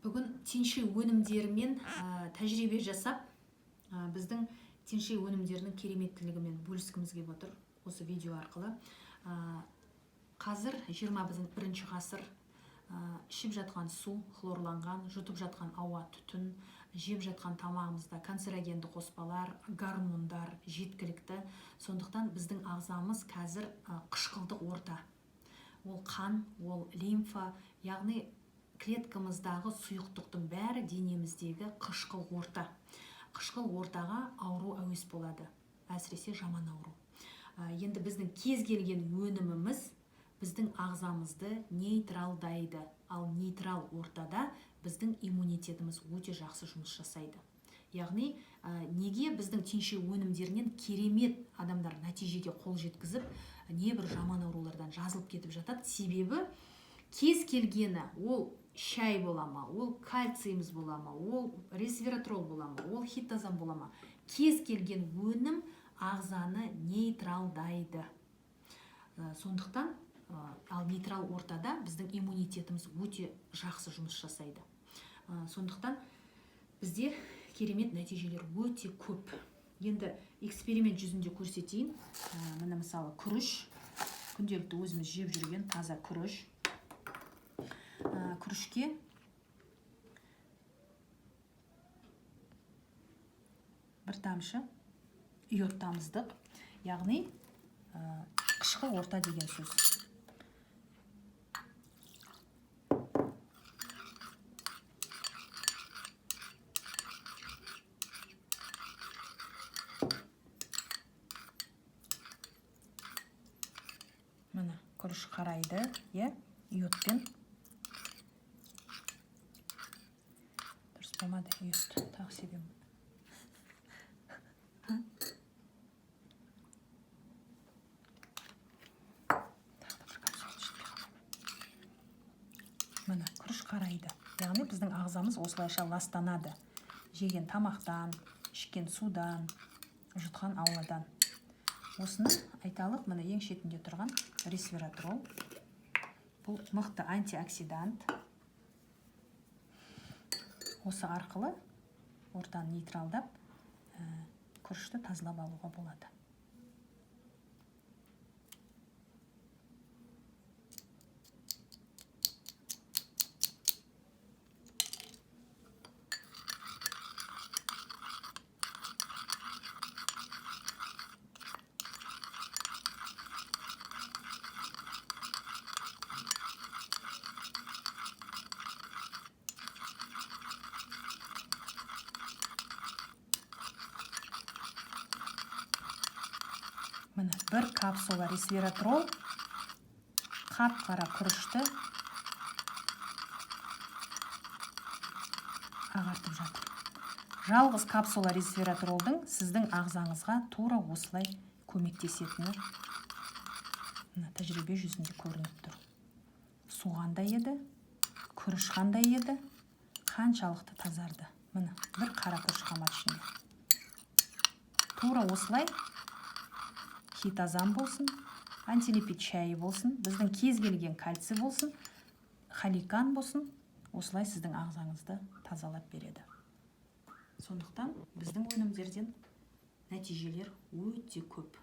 Бүгін тинши өнімдерімен тәжірибе жасап, біздің тинши өнімдерінің кереметтілігімен бөліскіміз келіп отыр осы видео арқылы. Қазір 21 ғасыр, ішіп жатқан су хлорланған, жұтып жатқан ауа түтін, жеп жатқан тамағымызда канцерогенді қоспалар, гормондар жеткілікті. Сондықтан біздің ағзамыз қазір қышқылдық орта. Ол қан, ол лимфа, яғни клеткамыздағы сұйықтықтың бәрі денеміздегі қышқыл орта. Қышқыл ортаға ауру әуес болады, әсіресе жаман ауру. Енді біздің кез келген өніміміз біздің ағзамызды нейтралдайды. Ал нейтрал ортада біздің иммунитетіміз өте жақсы жұмыс жасайды. Яғни, неге біздің тинши өнімдерінен керемет адамдар нәтижеге қол жеткізіп, небір жаман аурулардан жазылып кетіп жатады? Себебі кез келгені, ол шай бола ма, ол кальцийіміз бола ма, ол ресвератрол бола ма, ол хитозан бола ма, кез келген өнім ағзаны нейтралдайды. Сондықтан ал нейтрал ортада біздің иммунитетіміз өте жақсы жұмыс жасайды. Сондықтан бізде керемет нәтижелер өте көп. Енді эксперимент жүзінде көрсетейін. Міне мысалы күріш, күнделікті өзіміз жеп жүрген таза күріш. Күрішке бір тамшы йод тамыздық, яғни қышқыл орта деген сөз. Міне күріш қарайды, иә, йодпен. Дұрыс болмады, йод тағы себемін. Тағы да бір капсула жетпей қалды. Міне күріш қарайды, яғни біздің ағзамыз осылайша ластанады. Жеген тамақтан, ішкен судан, жұтқан ауадан. Осыны айталық, міне ең шетінде тұрған ресвератрол. Бұл мықты антиоксидант. Осы арқылы ортаны нейтралдап, күрішті тазалап алуға болады. Міне бір капсула ресвератрол қап-қара күрішті ағартып жатыр. Жалғыз капсула ресвератролдың сіздің ағзаңызға тура осылай көмектесетіні мына тәжірибе жүзінде көрініп тұр. Су қандай еді, күріш қандай еді, қаншалықты тазарды. Міне бір қара күріш қалмады ішінде. Тура осылай хитозан болсын, антилипид шайы болсын, біздің кез келген кальций болсын, халикан болсын, осылай сіздің ағзаңызды тазалап береді. Сондықтан біздің өнімдерден нәтижелер өте көп.